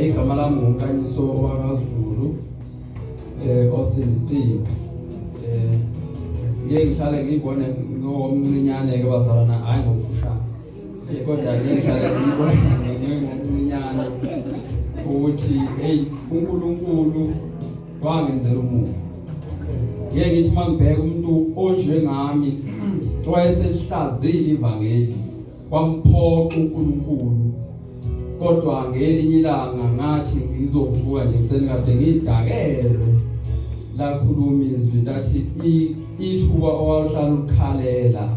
Igama lami nguNkanyiso wakaZulu osindisiwe. Ngeke ngihlale ngibone ngomncinyane ke bazalwana, hayi ngomfushane. Kodwa ngeke ngihlale ngibone ngomncinyane ukuthi hey, uNkulunkulu wangenzela umusa. Ngeke ngithi mangibheka umuntu onjengami owayesehlazile ivangeli, kwamphoqa uNkulunkulu, kodwa ngelinye ilanga ngathi ngizovuka nje ekuseni kade ngidakelwe, lakhuluma izwi lathi ithuba owawuhlala ukukhalela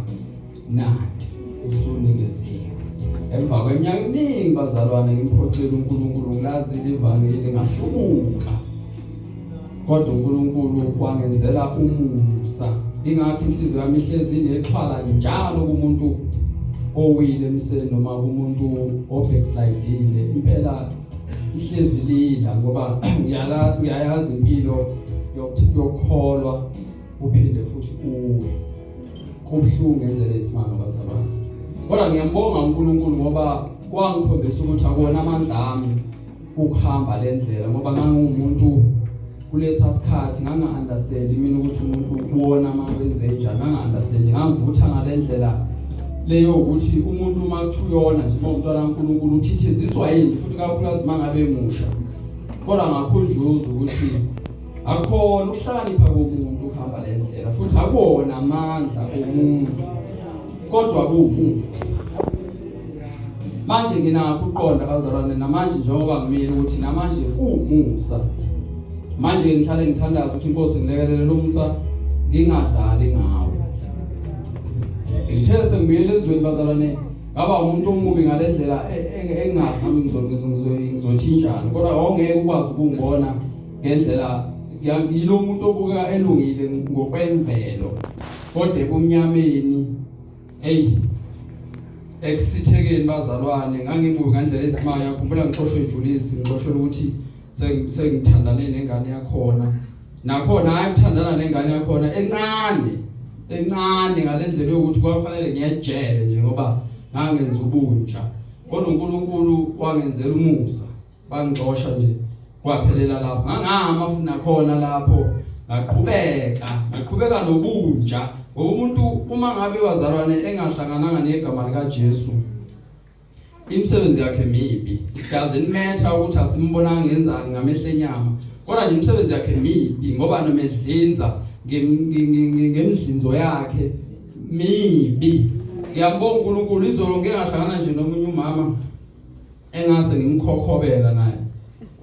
nathi usunikeziwe. Emva kweminyaka eminingi bazalwane ngimphoxile uNkulunkulu, ngilazile ivangeli, ngahlubuka, kodwa uNkulunkulu wangenzela umusa. Ingakho inhliziyo yami ihlezi inexhala njalo kumuntu owile emseni noma kumuntu obackslidile, impela ihlezi lila, ngoba ngiyala ngiyayazi impilo yokukholwa uphinde futhi uwe, kubuhlungu ngendlela esimanga bazalwane. Kodwa ngiyambonga uNkulunkulu ngoba wangikhombisa ukuthi akuwona amandla ami ukuhamba le ndlela, ngoba ngangumuntu kulesa sikhathi nganga understand mina ukuthi umuntu uwona uma wenze njani, nganga understand, ngangivutha ngale ndlela leyo ukuthi umuntu uma kuthiwa uyona nje uma umntwana kaNkulunkulu uthithiziswa yini, futhi kakhulukazi uma ngabe emusha. Kodwa ngakhunjuzwa ukuthi akukhona ukuhlakanipha komuntu ukuhamba le ndlela, futhi akuwona amandla omuntu, kodwa kuwumusa. Manje nginakho ukuqonda bazalwane, namanje njengoba ngimile ukuthi namanje kuwumusa. Manje ngihlale ngithandaza ukuthi inkosi ngilekelele lo musa ngingadlali ngawo. Ngithe sengibuyele ezweni bazalwane, ngaba umuntu omubi ngale ndlela engazi nami ngizothi njani, kodwa awungeke ukwazi ukungibona ngendlela yilo muntu obuka elungile ngokwemvelo, kodwa ebumnyameni, hey, ekusithekeni bazalwane ngangimubi ngandlela esimanga. Khumbula ngixoshwe eJulisi, ngixoshwe ukuthi sengithandane nengane yakhona, nakhona hayi ukuthandana nengane yakhona encane encane ngalendlela yokuthi kwafanele ngiyejele nje ngoba ngangenza ubunja, kodwa uNkulunkulu wangenzela umusa, bangixosha nje kwaphelela lapho. Ngangama futhi nakhona lapho ngaqhubeka nobunja, ngoba umuntu uma ngabe wazalwane engahlangananga negama lika Jesu, imisebenzi yakhe mibi. It doesn't matter ukuthi asimbonanga ngenzani ngamehlo enyama, kodwa nje imisebenzi yakhe mibi, ngoba nomedlinza ngemdlinzo yakhe mibi. Ngiyambonga uNkulunkulu, izolo ngeke ngahlangana nje nomunye umama engase ngimkhokhobela naye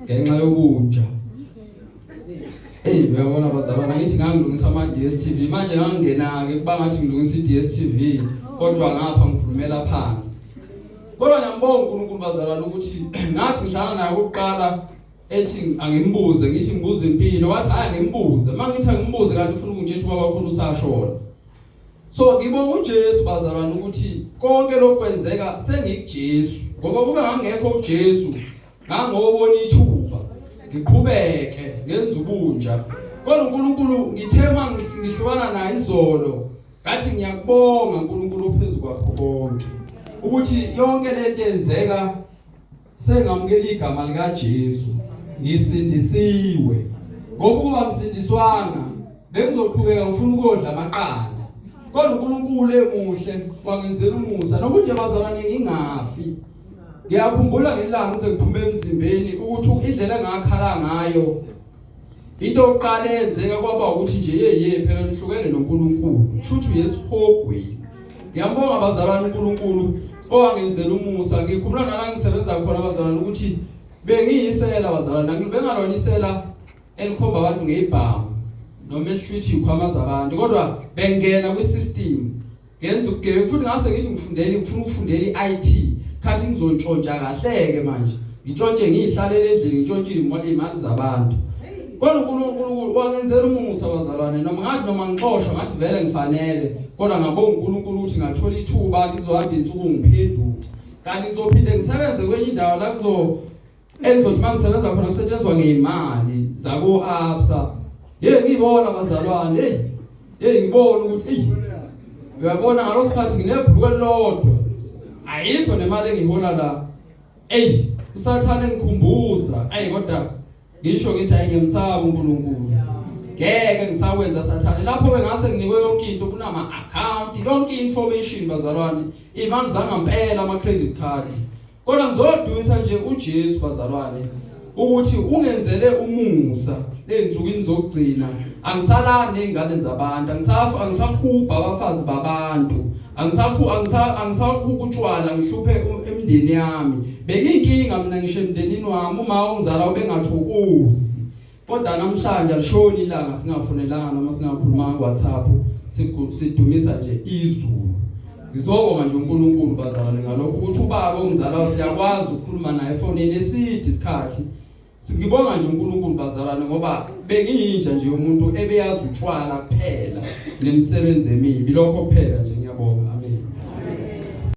ngenxa yobunja. Hey, uyabona bazalwana, ngithi ngangilungisa ama DStv, manje ngangena ke kuba ngathi ngilungisa iDStv, kodwa ngapha ngikhulumela phansi. Kodwa ngiyambonga uNkulunkulu bazalwana ukuthi ngathi ngihlangana naye ukuqala ethi angimbuze, ngithi ngibuza impilo, wathi hayi angimbuze, mangithi angimbuze kanti ufuna ukungitshela ubaba khona usashona. So ngibonga uJesu bazalwane ukuthi konke lokwenzeka sengikuJesu, ngoba kube ngangekho uJesu ngangobona ithuba ngiqhubeke ngenza ubunja. Kodwa uNkulunkulu ngithe mangihlukana naye izolo ngathi ngiyakubonga uNkulunkulu ophezulu kwakho konke ukuthi yonke lento yenzeka sengamukela igama likaJesu, ngisindisiwe. Ngoba ukuba ngisindiswanga bengizoqhubeka ngifuna ukudla amaqanda, kodwa uNkulunkulu emuhle wangenzela umusa nokunje bazalwane ngingafi. Ngiyakhumbula ngelanga ngize ngiphume emzimbeni ukuthi indlela engakhala ngayo, into yokuqala eyenzeka kwaba ukuthi nje yeye phela nihlukene noNkulunkulu, kushuthi uyesihogweni. Ngiyambonga abazalwane uNkulunkulu owangenzela umusa. Ngikhumbula nala ngisebenza khona abazalwane ukuthi bengiyisela bazalwane, bengalona isela elikhomba abantu ngezibhamu noma ehlwithi ikhwama zabantu, kodwa bengena kwi-system ngenza ubugebengu, futhi ngase ngithi ngifundele ngifuna ukufundela i-IT, khathi ngizontshontsha kahle-ke manje, ngitshontshe ngiyihlalele endlini, ngitshontshe imali zabantu. Kodwa uNkulunkulu wangenzela umusa bazalwane, noma ngathi noma ngixoshwa ngathi vele ngifanele, kodwa ngabonga uNkulunkulu ukuthi ngathola ithuba, ngizohamba insuku ngiphenduke, kanti ngizophinde ngisebenze kwenye indawo la kuzo engizothi mangisebenza khona kusetshenziswa ngezimali zako Absa. Hey, ngibona bazalwane, hey hey, ngibona ukuthi hey, uyabona ngalosikhathi nginebhuluku elilodwa, ayikho nemali engiyihola la. Hey, Usathane ngikhumbuza, ayi kodwa ngisho ngithi ayi ngiyamsaba uNkulunkulu. Ngeke ngisakwenza sathane. Lapho ke ngase nginikwe yonke into kunama account, yonke information bazalwane, imali zangampela ama credit card. Kodwa ngizodumisa nje uJesu bazalwane ukuthi ungenzele umusa ezinsukwini zokugcina angisalani nezingane zabantu angisafu angisahubha abafazi babantu angisahu angisahu utshwala ngihluphe emndeni yami bengiyinkinga mina ngisho emndenini wami uma ungizala ubengathokozi Kodwa namhlanje alishoni ilanga singafonelanga noma singakhulumanga ku-WhatsApp sidumisa nje izulu. Ngizobonga nje uNkulunkulu bazalwane ngalokho ukuthi ubaba ongizalayo siyakwazi ukukhuluma naye efonini eside isikhathi. Ngibonga nje uNkulunkulu bazalwane ngoba bengiyinja nje umuntu ebeyazi utshwala kuphela nemisebenzi emibi lokho kuphela nje.